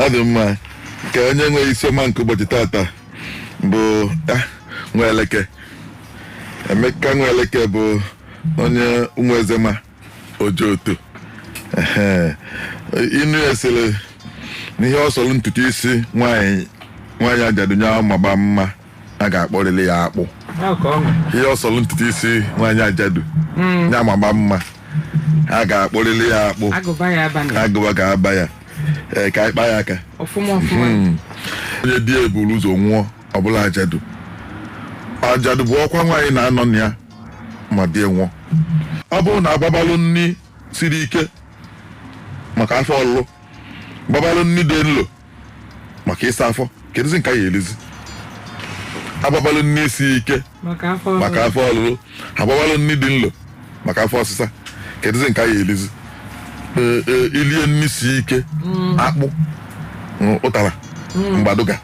Ọ dị mma ka onye nwe isiọma nke ụbọchị tata bụ Nweleke Emeka. Nweleke bụ onye Ụmụezema Ojoto. Ehe. Inu esere n'ihe ọ sọrọ ntutu isi nwaanyị, nwaanyị ajadu maba mma, a ga-akpọrịrị ya akpụ. Ọ ka ọ nwe. Ihe ọ sọrọ ntutu isi nwaanyị ajadu ya maba mma, a ga-akpọrịrị ya akpụ. Agụba ya abalị. Agụba ga-aba ya. Ee, ka anyị kpaa ya aka. Ọfụma ọfụma. Onye di ya eburu ụzọ nwụọ ọbụla ajadu. Ajadu bụ ọkwa nwaanyị na-anọ na ya ma di ya nwụọ. Ọ bụrụ na agbabalụ nni siri ike maka afọ ọlụlụ, gbabalụ nni dị nlo maka ịsa afọ, kedụzi nke a ya elizi? Agbabalụ nni si ike maka afọ. Maka afọ ọlụlụ, agbabalụ nni dị nlo maka afọ ọsịsa, kedụzi nke a ya elizi? Ee, ee, ilie nni si ike, akpụ, ụtara mgbaduga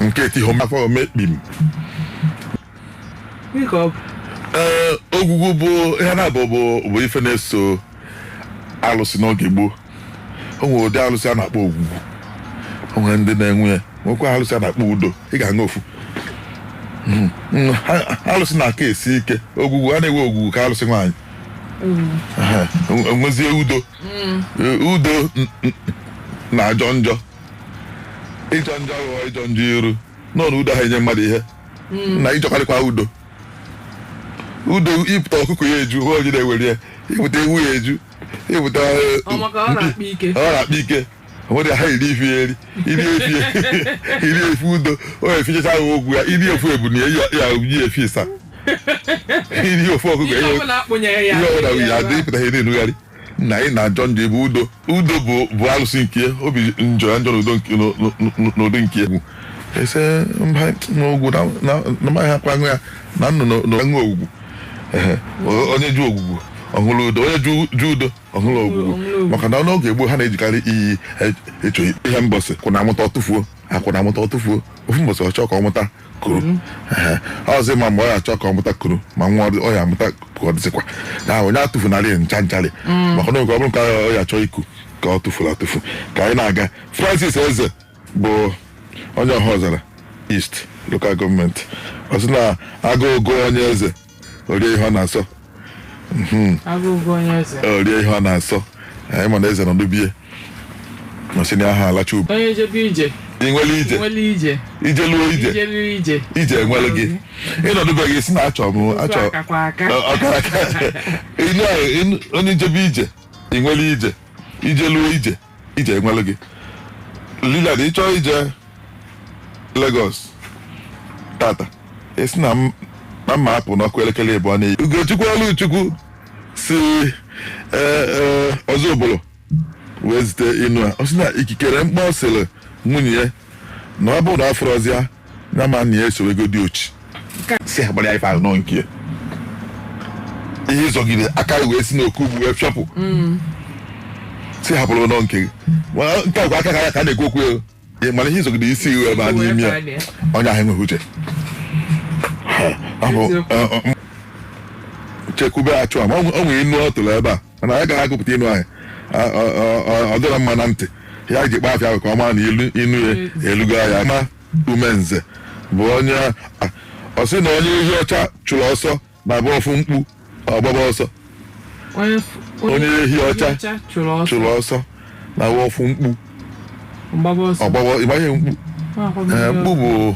nke etiho afọ omekpim. Dịka ọ bụ. Ee, ogwugwu bụ ihe na-abụ bụ ife na-eso alụsị n'oge gboo. O nwere ụdị alụsị a na-akpọ ogwugwu, o nwere ndị na-enwe ya, nwekwa alụsị a na-akpọ udo. Ị ga-aṅụ ofu. Alụsị na-aka esi ike ogwugwu a na-enwe ogwugwu ka alụsị nwaanyị. Ehe, enwezie udo. Udo na-ajọ njọ, ịjọ njọ ghọọ ịjọ njọ iru nọ na udo ha enye mmadụ ihe na ịjọkarịkwa udo. Udo ịpụta ọkụkọ ya eju hụ onye na-ewere ya, ịpụta ewu ya eju, ịpụta. Ọ maka ọ na-akpa ike. Ọ na-akpa ike. Onwere ha eri ife ya eri iri efi, iri efi udo o efichacha ha ogwu ya, iri efu ebunu ya ya yi efi ịsa, iri ofu ọkụkọ ihe ya ọbụla akpụnyere ya. Ihe ọbụla ya adị ịpụta ihe na-enugharị na anyị na-ajọ njọ ebe udo. Udo bụ alụsị nke ya, obi njọ ya njọ n'udo nke n'ụdị nke ya. Ese mba n'ogwu na maghị akwa aṅụ ya na nnụnụ na aṅụ ogwugwu. Ehe, onye ju ogwugwu ọhụrụ udo, onye ju udo ọhụrụ ogwugwu. Ọhụrụ ogwugwu. Maka na n'oge gboo ha na-ejikarị iyi echo ihe mbọsị kwụna amụta ọtụfuo akwụna amụta ọtụfuo. Ofu mbọsị ọ chọọ ka ọ mụta kuru. Ehe, ọzọ ma mgbe ọ ya achọ ka ọ mụta kuru ma nwa ọ ya amụta ka ọ dịzikwa na onye atụfunarị ncha ncharị, maka na oge ọ bụrụ nke ọ ya achọ iku ka ọ tụfuru atụfu. Ka anyị na-aga, Francis Eze bụ onye ọha ọzara East Local Government. Ọ sị na agụụ gụọ onye eze, orie ihe ọ na-asọ. Agụụ onye eze. Orie ihe ọ na-asọ. Anyị ma na eze nọ n'ubie ọ sị na aha alacha ube. Onye jebe ije. Ị nwere ije. Nwere ije. Ije luo ije. Ijelu ije. Ije enwere gị ịnọdụbeghị si na achọ m achọ. Otu akakwa aka. Ọkara aka. Inu ahụ, onye jebe ije, ị nwere ije, ije luo ije, ije enwere gị. Lilian, ị chọọ ije Lagos tata, esi na na mma apụ n'ọkụ elekere 2 na Ugochukwu Ọlụchukwu si ee ọzọ obodo wee zite inu a. Ọ sị na ikikere mkpọ ọ sịrị nwunye ya na ọ bụrụ na afọrọzịa ya ma na ya esowego dị ochi si agbara ya ife ahụ nọ nke ya. Ihe ịzọgide aka wee si n'oku ugwu wee fịọpụ si hapụrụ nọ nke gị. Mana nke a bụ aka ka ya ka a na-ekwu okwu ya. Mana ihe ịzọgide isi iwe ebe a n'ime ya, onye ahụ enweghị uche. Ọ bụ Eziokwu. Chekwube achụ a ma o nwere inu ọ tụrụ ebe a, mana anyị gaghị agụpụta inu ahụ. Ọ dịrọ mma na ntị ya ji kpaa afịa ahụ ka ọ maa na ilu inu ya elugo ya. Ma umenze bụ onye ọ sị na onye ehi ọcha chụrụ ọsọ na abụ ọfụ mkpu ọgbaba ọsọ. Onye Onye ehi ọcha chụrụ ọsọ. Chụrụ ọsọ na abụ ọfụ mkpu. Mgbaba ọsọ. Ọgbaba ịgbanye mkpu. Ee, mkpu bụ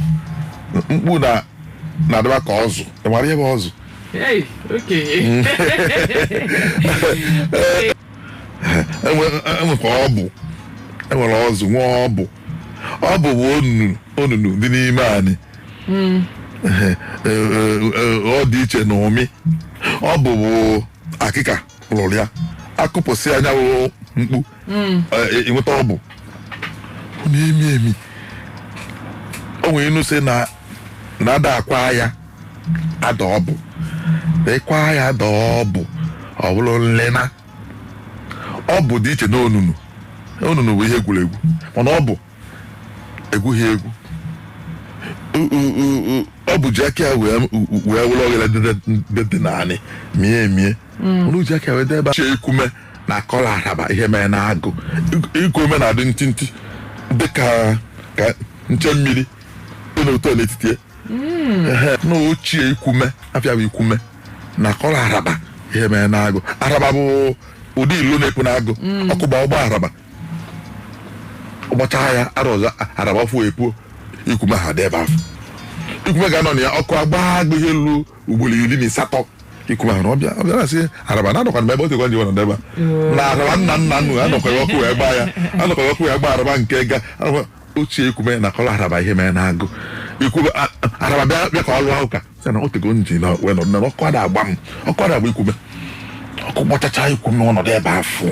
mkpu na na-adịba ka ọzụ. Ị mara ihe bụ ọzụ? Hey, okenye. Enwekwa ọbụ, enwere ọzụ, nwee ọbụ. Ọbụ bụ onunu, onunu dị n'ime anyị. Ee, ee, ee, ọ dị iche na ụmị. Ọ bụ akịka lụrụ ya akụpụsị anyanwụ mkpu. Ee, ịnweta ọbụ, ọ na-emi emi. O nwere inu sị na na-ada akwa ya ada ọbụ, ịkwa ya ada ọbụ, ọ bụrụ nlena. Ọ bụ dị iche na onunu. Onunu bụ ihe egwuregwu, mana ọ bụ egwughị egwu. Ọ bụ ji aka ya wee wụrụ oghere dị naanị mie emie, mana o ji aka ya wee debe chee ekume. Na-akọrọ araba ihe mere na agụ. Ikwume na-adị ntịntị dịka ka nche mmiri dị n'otu n'etiti ya. Ehe, na ochie ikwume afịa bụ ikwume na-akọrọ araba ihe mere na agụ. Araba bụ ụdị ilo na-ekpu n'agụ. Ọkụ gba ọgba araba, ụbọcha ya ara ọzọ, araba fụ epuo, ikwume ha dị ebe ahụ. Ikwume ga-anọ na ya, ọkụ agba agụ ihe elu ugboro 18. Ikwume ahụ na ọbịa ọbịa na-asị araba na anọkwana m ebe o tekwa nji nọ ebe a na araba nna nna nnu anọkwa ọkụ wee gbaa ya, anọkwa ọkụ wee gbaa araba nke ga ochie. Ikwume na akọrọ araba ihe mere na agụ. Ikwume araba bịa bịa ka ọ lụọ ụka, sị na o tego nji na wee nọdụ na ọkụ ada agba m, ọkụ ada agba ikwume. Ọkụ gbachacha ikwume, ọnọdụ ebe afụ.